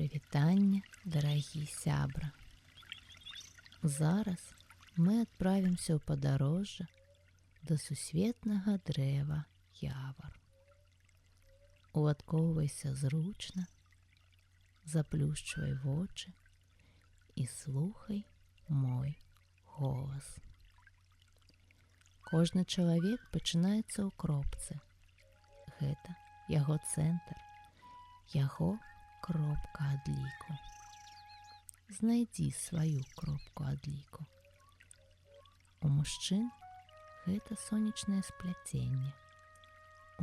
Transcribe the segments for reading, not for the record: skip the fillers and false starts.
Прывітанне, дарагі сябра. Зараз мы адправімся ў падарожжа да сусветнага дрэва явар. Уладкоўвайся зручна, заплюшчвай вочы і слухай мой голас. Кожны чалавек пачынаецца ў кропцы. Гэта яго цэнтр, яго кропка адліку. Знайдзі сваю кропку адліку. У мужчын гэта сонечнае спляценне.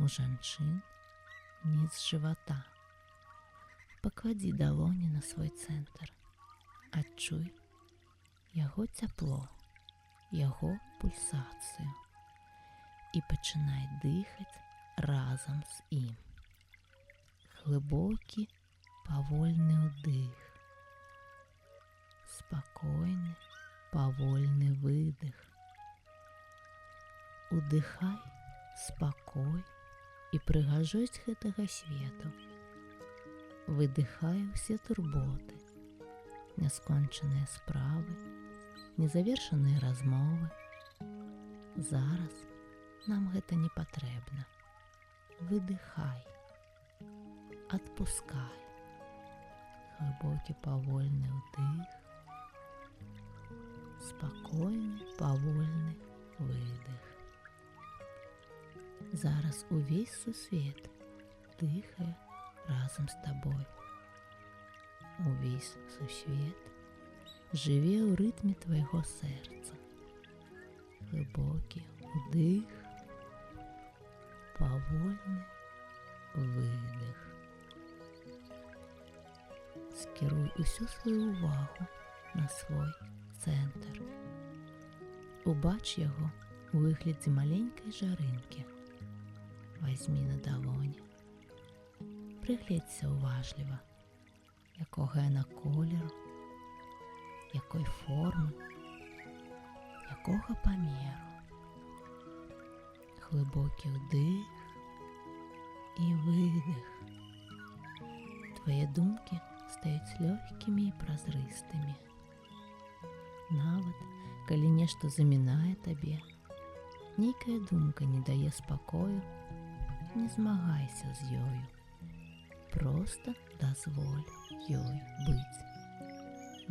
У жанчын ніз жывата. Пакладзі далоні на свой цэнтр. Адчуй яго цяпло, яго пульсацыю і пачынай дыхаць разам з ім. Глыбокі, павольны ўдых. Спакойны, павольны выдых. Удыхай спакой і прыгажосць гэтага свету. Выдыхай усе турботы, няскончаныя справы, незавершаныя размовы. Зараз нам гэта не патрэбна. Выдыхай, адпускай. Глыбокі павольны ўдых, спакойны павольны выдых. Зараз увесь сусвет дыхае разам з табой. Увесь сусвет жыве ў рытме твайго сэрца. Глыбокі ўдых, павольны выдых. Скіруй усю сваю увагу на свой цэнтр. Убач яго у выглядзе маленькай жарынкі. Вазьмі на далоні. Прыгледзься уважліва, якога яна колеру, якой формы, якога памеру. Глыбокі ўдых і выдых. Твае думкі стаюць лёгкімі і празрыстымі. Нават калі нешта замінае табе, нейкая думка не дае спакою, не змагайся з ёю. Проста дазволь ёй быць.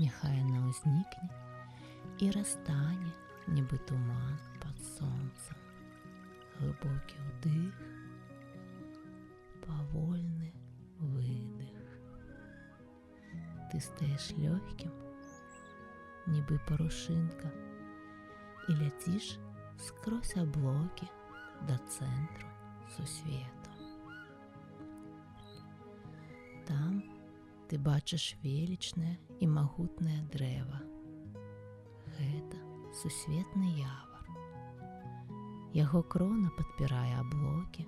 Няхай яна ўзнікне і растане, нібы туман пад сонцам. Глыбокі ўдых, павольны выдых. Ты стаеш лёгкім, нібы парушынка, і ляціш скрозь аблокі да цэнтру сусвету. Там ты бачыш велічнае і магутнае дрэва. Гэта сусветны явар. Яго крона падпірае аблокі,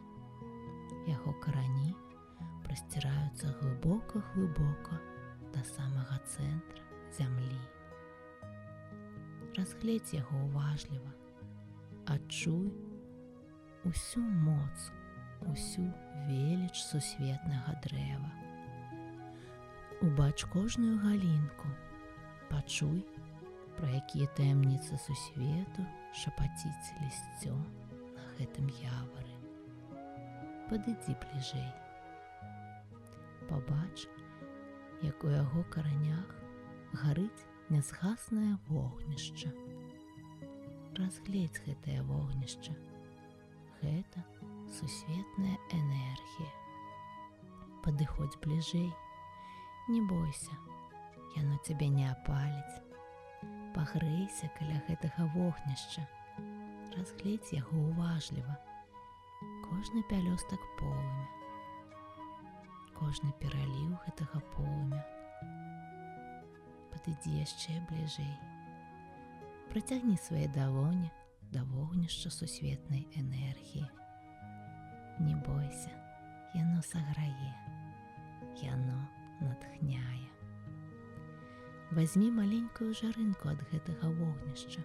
яго карані прасціраюцца глыбока-глыбока да самага цэнтра зямлі. Разгледзь яго уважліва, адчуй усю моц, усю веліч сусветнага дрэва. Убач кожную галінку, пачуй, пра якія таямніцы сусвету шапаціць лісцё на гэтым явары. Падыдзі бліжэй. Пабач, як у яго каранях гарыць нязгаснае вогнішча. Разгледзь гэтае вогнішча. Гэта сусветная энергія. Падыходзь бліжэй. Не бойся, яно цябе не апаліць. Пагрэйся каля гэтага вогнішча. Разгледзь яго уважліва. Кожны пялёстак полымя. Кожны пераліў гэтага полымя. Падыдзі яшчэ бліжэй. Працягні свае далоні да вогнішча сусветнай энергіі. Не бойся, яно саграе, яно натхняе. Вазьмі маленькую жарынку ад гэтага вогнішча,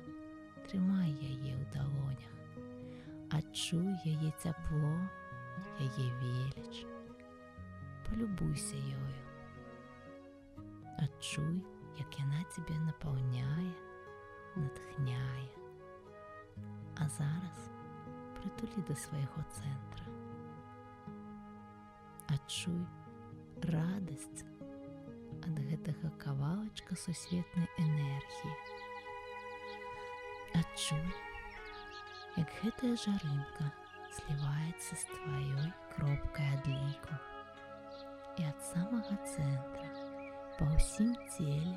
трымай яе ў далонях, адчуй яе цяпло, яе веліч. Палюбуйся ёю. Адчуй, як яна цябе напаўняе, натхняе. А зараз прытулі да свайго цэнтра. Адчуй радасць ад гэтага кавалачка сусветнай энергіі. Адчуй, як гэтая жарынка зліваецца з тваёй кропкай адліку. І ад самага цэнтра па ўсім целе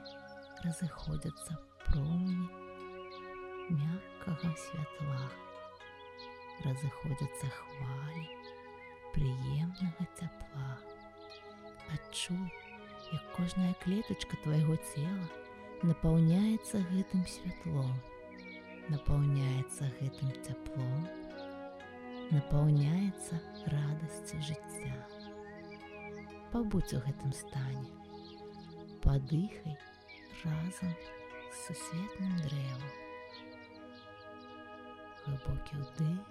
разыходзяцца промні мяккага святла, разыходзяцца хвалі прыемнага цяпла. Адчуй, як кожная клетачка твайго цела напаўняецца гэтым святлом, напаўняецца гэтым цяплом, напаўняецца радасцю жыцця. Пабудзь у гэтым стане, падыхай разам з сусветным дрэвам. Глыбокі ўдых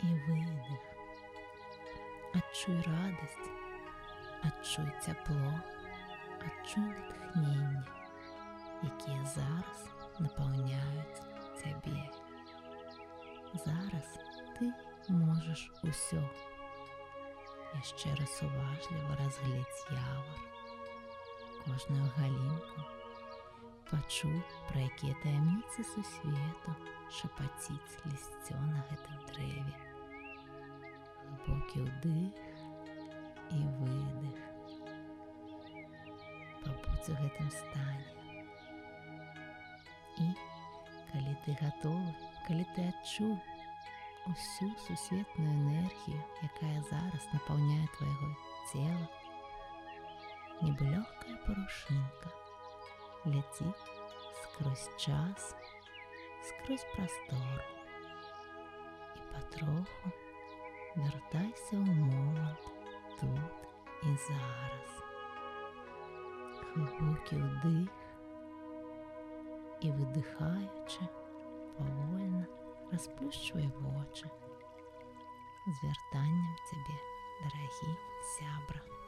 і выдых. Адчуй радасць, адчуй цяпло, адчуй натхненне, якія зараз напаўняюць цябе. Зараз ты можаш усё. Яшчэ раз уважліва разгледзь явар, кожную галінку, пачуй, пра якія таямніцы сусвету шапаціць лісцё на гэтым дрэве. Глыбокі ўдых і выдых. Пабудзь у гэтым стане. І калі ты гатовы, калі ты адчуў усю сусветную энергію, якая зараз напаўняе твайго цела, нібы лёгкая парушынка, ляці скрозь час, скрозь прастору і патроху вяртайся ў момант тут і зараз. Глыбокі ўдых і, выдыхаючы, павольна расплюшчвай вочы. З вяртаннем цябе, дарагі сябра.